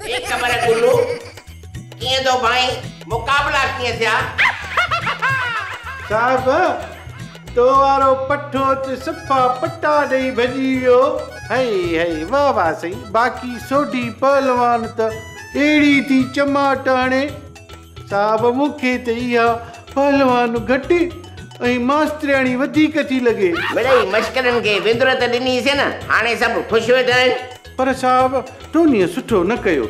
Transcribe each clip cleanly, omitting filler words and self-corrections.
هي خبر گلو، ڪيئن ٿو ڀائين، مقابلا ڪيئن ٿيا؟ صاحب، تو وارو پٺو ته صفا پٽا ڏئي ڀڄي ويو. هئي هئي، واه واه سائين، باقي سوڍي پهلوان ته اهڙي ٿي چماٽ هڻي. صاحب، مون کي ته اها پهلوان گهٽ ۽ ماسترياڻي وڌيڪ ٿي لڳي. مڙئي مشڪرن کي وندر ته ڏني سين، هاڻي سڀ خوش ويٺا آهن. پر صاحب، ٽونيء سٺو نه ڪيو.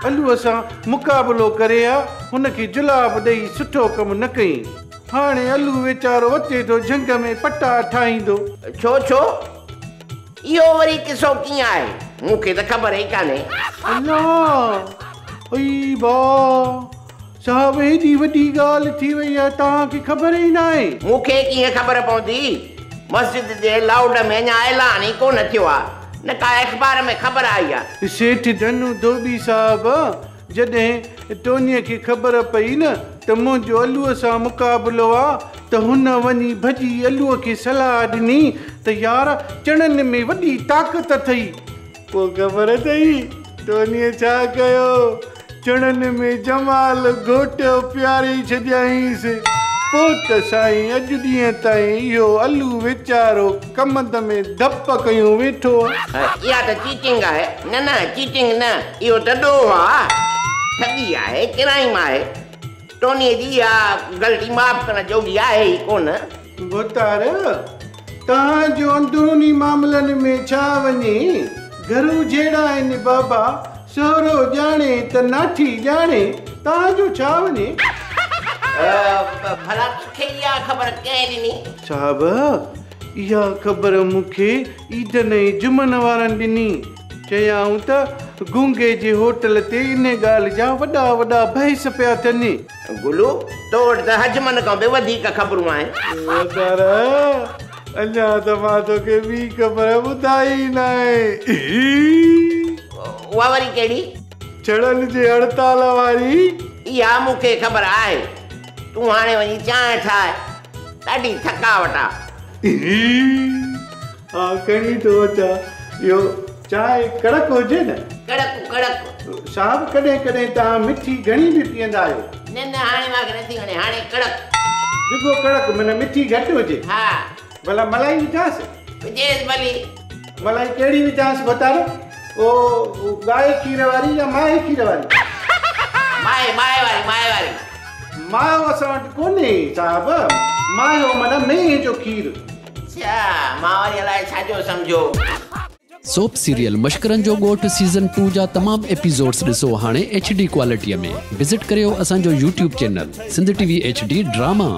الوء سان مقابلو ڪري ها، هن کي جلاب ڏئي سٺو ڪم نه ڪيئين. هاڻي الو ويچارو وتي ٿو جهنگ ۾ پٽا ٺاهيندو. ڇو ڇو؟ اهو وري قصو ڪيئن آهي؟ مون کي ته خبر ئي ڪانهي. الله! ائي با! صاحب هيڏي وڏي ڳالهه ٿي وئي آهي توهان کي خبر ئي ناهي. مون کي ڪيئن خبر پوندي؟ مسجد جي لائوڊ ۾ اڃا اعلان ئي ڪونه ٿيو آهي، نه ڪا اخبار ۾ خبر آئي آهي. سيٺ ڌنو ڌوٻي صاحب جڏهن ٽونيء کي خبر پئي نه ته منهنجو الوء سان مقابلو آ ته هن وڃي ڀڄي الوء کي صلاح ڏني ته يار چڻن ۾ وڏي طاقت اٿئي. پوء خبر اٿئي ٽونيء ڇا ڪيو؟ چڻن ۾ جمال گهوٽ پياري ڇڏيائينس. پوء ته سائين اڄ ڏينهن تائين اهو الو ويچارو ڪمند ۾ ڌپ ڪيون ويٺو آ. اها ته چيٽنگ آهي. نه نه چيٽنگ نه، اهو ته ڏوهه آ. ٺڳي آهي، ڪرائيم آهي. ٽونيء جي اها غلطي معاف ڪرڻ جوڳي آهي ئي ڪونه. ڀوتار، توهان جو اندروني معاملن ۾ ڇا وڃي؟ گهرو جهيڙا آهن بابا، سهرو ڄاڻي ته ناٺي ڄاڻي، توهان جو ڇا وڃي؟ ڀلا توکي اها خبر ڪنهن ڏني؟ صاحب، اها خبر مون کي عيدن ۽ جمعن وارن ڏني. چيائون ته گونگي جي هوٽل تي ان ڳالهه جا وڏا وڏا بحث پيا ٿين. گلو، تو وٽ ته حجمن کان به وڌيڪ خبرون آهن. ڀوتار، اڃا ته مان توکي ٻي خبر ٻڌائي ناهي. اها وري ڪهڙي؟ ڇڙن جي هڙتال واري. اها مون کي خبر آهي. تون هاڻي وڃي چانهه ٺاهه. ڏاڍي ٿڪاوٽ آ. ها کڻي ٿو اچان. اهو چانهه ڪڙڪ هجي نه؟ ڪڙڪ ڪڙڪ. صاحب ڪڏهن ڪڏهن توهان مٺي گهڻي به پيئندا آهيو. نه نه هاڻي مان کي نٿي وڻي هاڻي ڪڙڪ. جڳو ڪڙڪ معنيٰ مٺي گهٽ هجي. ها. ڀلا ملائي وجهانس؟ وجهيس ڀلي. ملائي ڪهڙي وجهانس ڀتارو؟ او گائي کير واري يا ماهي کير واري؟ ماهي ماهي واري ماهي واري. ماهو اسان وٽ ڪونهي صاحب. ماهو معنيٰ مينهن جو کير. ڇا مان وري الائي ڇا جو سمجهو. سوپ سيريل مشڪرن جو ڳوٺ سيزن ٽو جا تمام ايپيسوڊز ڏسو هاڻي ايڇ ڊي ڪوالٽيء ۾ وزٽ ڪريو اسان جو YouTube channel Sindh T V H D drama.